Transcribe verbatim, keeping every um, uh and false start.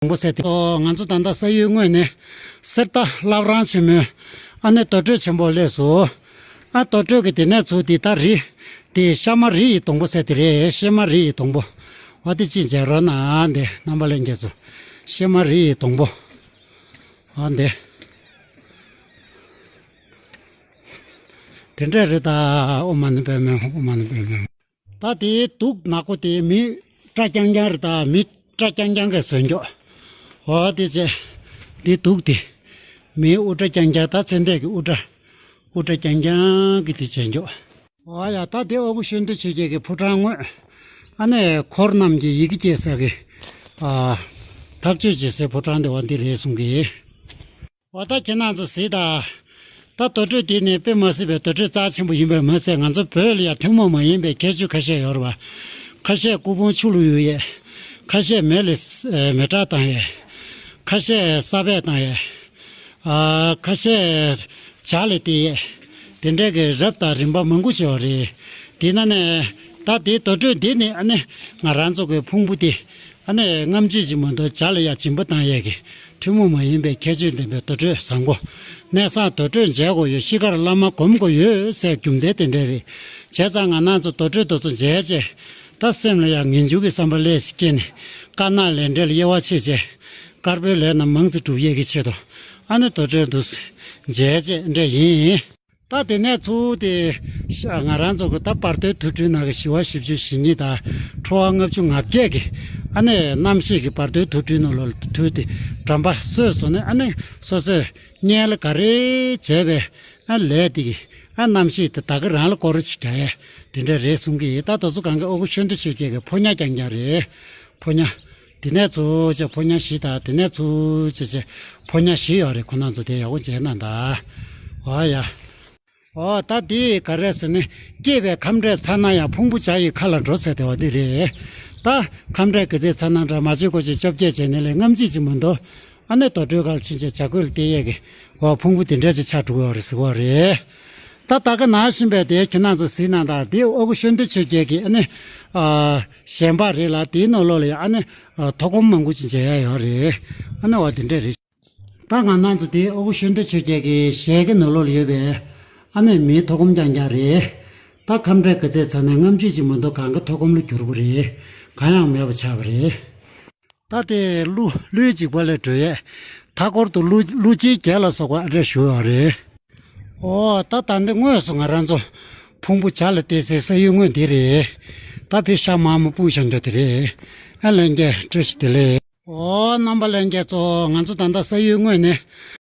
སྡོང་པོ་ཟེར་དེ། ཨོ། ང་ཚོ་ད་ལྟ་ས་ཡུལ་དངོས་ནས་གསེར་རྟ་བླ་བྲང་ཆེན་མོའི་ཨ་ནི་རྡོ་གྲོད་ཆེན་པོ་སླེབས་སོང་། ཨ། རྡོ་གྲོད་ཀྱི་དེ་ནས་ཚུར་དེ་ད་རི་དེ་ཤ་མ་རི་ཡི་སྡོང་པོ་ཟེར་དེ་རེད། ཤ་མ་རི་ཡི་སྡོང་པོ། ཨ། དེ་ཅི་མཇལ་རོགས་གནང་། འདི་རྣམ་པ་ལྷན་རྒྱས་ཚོ། ཤ་མ་རི་ཡི་སྡོང་པོ། ཨ། འདི། དེ་འདྲས་རེད་ད། ཨོཾ་མ་ཎི་པདྨེ་ཧཱུྃ། ཨོཾ་མ་ཎི་པདྨེ་ཧཱུྃ། ད་དེའི་གདུགས་ནག་པོ་དེ་མི་སྐྲ་རྐྱང་རྐྱང་རེད་ད། མི་སྐྲ་རྐྱང་རྐྱང་གིས་བཟོས་འགྱོ། འོ་དེ་བྱས། དེ་གདུགས་དེ་མིའི་དབུ་སྐྲ་རྐྱང་རྐྱང་། ད་ཚེ་འདས་ཀྱི་དབུ་སྐྲ། དབུ་སྐྲ་རྐྱང་རྐྱང་གིས་དེ་བྱས་འགྱོ། འོ་ཡ། ད་དེ་ཨོ་ཁུ་ཤུན་ཏུ་ཆོས་རྒྱལ་གྱི་ཕོ་བྲང་ངོས། ཨ་ནི་འཁོར་རྣམས་ཀྱི་ཡི་གེ་སྐྱེལ་ས་གི། ཨ། ཐག་གཅོད་བྱེད་སའི་ཕོ་བྲང་དེ་བ་འདི་རེད་གསུང་གི། འོ། ད་ཁྱེད་རང་ཚོ་གཟིགས་དང་། ད་རྡོ་གྲོད་འདི་ནི་དཔེ་མ་སྲིད་པའི་རྡོ་གྲོད་རྩ་ཆེན་པོ་ཡིན་པས་མ་ཚད། ང་ཚོ་བོད་ལ་ཡང་ཐུན་མོང་མ་ཡིན་པའི་ཁྱད་ཆོས་ཁ་ཤས་ཡོད་རེད་པ། ཁ་ཤས་སྐུ་ཕུང་ཆུ་ལ་གཡུག་ཡས། ཁ་ཤས་མེ་ལ་མེ་སྲེག་བཏང་ཡས། ཁ་ཤས་ས་སྦས་བཏང་ཡས། ཨ། ཁ་ཤས་བྱ་ལ་སྟེར་ཡས། དེ་འདྲའི་གི་རབ་དང་རིམ་པ་མང་པོ་ཞིག་ཡོད་རེད། དེ་ནང་ནས་ད་དེ་རྡོ་གྲོད་འདི་ནི་ཨ་ནི་ང་རང་ཚོ་གི་ཕུང་པོ་དེ། ཨ་ནི་རྔམ་བརྗིད་ཅིག་མ་གཏོགས་བྱ་ལ་ཡང་སྦྱིན་པ་བཏང་ཡས་ཀྱི་ཐུན་མོང་མ་ཡིན་པའི་ཁྱད་ཆོས་ལྡན་པའི་རྡོ་གྲོད་བཟང་པོ། གནས་བཟང་རྡོ་གྲོད་མཇལ་དགོས་ཡོད། ཤི་ཁར་བླ་མ་སྒོམ་དགོས་ཡོད་ཟེར་རྒྱུ་མཚན་དེ་འདྲ་རེད། བྱས་ཙང་ང་རང་ཚོ་རྡོ་གྲོད་དེ་ཚོ་མཇལ་བྱས། ད་སེམས་ལ་ཡང་ངེས་འབྱུང་གི་བསམ་པ་ལྷན་ཅིག་སྐྱེས་ནས། དཀར་ནག་ལས་འབྲས་ལ་དབྱེ་བ་ཕྱེ་བྱས། དཀར་པོའི་ལས་རྣམས་མང་ཙམ་སྒྲུབ་ཡས་ཀྱི་ཆེད་དུ། ཨ་ནི་རྡོ་གྲོད་དུ་མཇལ་བྱས་འདྲ་ཡིན། ད་དེ་ནས་ཚུར་དེ་ཤ་ང་རང་ཚོ་གི་ད་བར་དོའི་དུར་ཁྲོད་ནང་གི་ཞི་བ་བཞི་བཅུ་ཞེ་གཉིས་དང་ཁྲོ་བ་ལྔ་བཅུ་ང་བརྒྱད་ཀྱི་ཨ་ནི་རྣམ་ཤེས་ཀྱི་བར་དོའི་དུར་ཁྲོད་ནང་ལོགས་ལ་དུར་དེ་དགྲམ་པ་གསོས་སོང་ནས། ཨ་ནི་སོ་སོས་སྔོན་ལ་ག་རེ་བྱས་པའི་ཨ་ལས་དེ་གི་ཨ་རྣམ་ཤེས་དེ་ད་ག་རང་ལ་སྐོར་ར་ཅིག་རྒྱག་ཡས་དེ་འདྲ་རེད་གསུང་གི་ཡིན། ད་དེ་ཚོ་གང་ག་ཨོ་ཁུ་ཤུན་ཏུ་ཆོས་རྒྱལ་གྱི་ཕོ་ཉ་རྐྱང་རྐྱང་རེད། ཕོ་ཉ། དེ་ནས་ཚུར་བྱས་ཕོ་ཉ་བཞི་དང་། དེ་ནས་ཚུར་བྱས་བྱས་ཕོ་ཉ་བཞི་ཡོད་རེད། ཁོ་རང་ཚོ་དེ་ཡག་པོ་མཇལ་གནང་དང་། འོ་ཡ། འོ། ད་འདི་ག་རེ་ཟེར་ན། སྐྱེས་པའི་ཁམས་འདྲེས་ཚ་ན་ཡང་། ཕུང་པོ་བྱ་ཡི་ཁ་ལ་འགྲོ་ཟེར་དེ་བ་འདི་རེད། ད་ཁམས་འདྲེས་གི་ཚེ་ཚ་ན་འདྲ། མ་བྱེད་དགོས་ཅིག་བཅོ་བརྒྱད་བྱས་ནས་ལས་རྔམ་བརྗིད་ཅིག་མ་གཏོགས། ཨ་ནི་རྡོ་གྲོད་ཁ་ལ་ཕྱིན་བྱས་བྱ་རྒོད་ལ་སྟེར་ཡས་ཀྱི་འོ་ཕུང་པོ་དེ་འདྲ་ཅིག་ཆགས་འགྲོ་གི་ཡོད་རེད་ཟེར་གི་ཡོད་རེད། ད་ད་ག་ནང་བཞིན་པའི་དེ་ཁྱེད་རང་ཚོ་གཟིགས་གནང་དང་། དེ་ཨོ་ཁུ་ཤུན་ཏུ་ཆོས་རྒྱལ་གྱི་ཨ་ནི་ཨ་ཞལ་འབག་རེད་ལ། དེའི་ནང་ལོགས་ལ་ཡང་ཨ་ནི་ཨ་ཐོག་སྒོམ་མང་པོ་ཅིག་མཇལ་ཡ་ཡོད་རེད། ཨ་ནི་འོ་དེ་འདྲ་རེད། ད་ང་རང་ཚོ་དེ་ཨོ་ཁུ་ཤུན་ཏུ་ཆོས་རྒྱལ་གྱི་ཞལ་གྱི་ནང་ལོགས་ལ་ཡོད་པའི་ཨ་ནི་མིའི་ཐོག་སྒོམ་རྐྱང་རྐྱང་རེད། ད་ཁམས་འདྲེས་གི་ཚེ་ཚ་ན་རྔམ་བརྗིད་ཅིག་མ་གཏོགས་གང་ག་ཐོག་སྒོམ་ལ་གྱུར་པ་རེད། གང་ཡང་མེད་པ་ཆགས་པ་རེད། ད་དེ་ཀླུ་ཀླུའི་འཇིགས་པ་ལས་སྒྲོལ་ཡས། མཐའ་སྐོར་དུ་ཀླུ་ཀླུ་རྗེའི་རྒྱལ་ལ་སོགས་པ་ཨ་འདྲས་བཞུགས་ཡོད་རེད། ཨོ། ད་ད་འདི་དངོས་སུ་ང་རང་ཚོ་ཕུང་པོ་བྱ་ལ་སྟེར་སའི་ས་ཡུལ་དངོས་འདི་རེད། ད་དཔེ་ཤ་མང་པོ་སྤུངས་བཞག་འདོད་དེ་རེད། ཨ་ལྷན་རྒྱས་བཀྲ་ཤིས་བདེ་ལེགས། ཨོ། རྣམ་པ་ལྷན་རྒྱས་ཚོ། ང་ཚོ་ད་ལྟ་ས་ཡུལ་དངོས་ནས་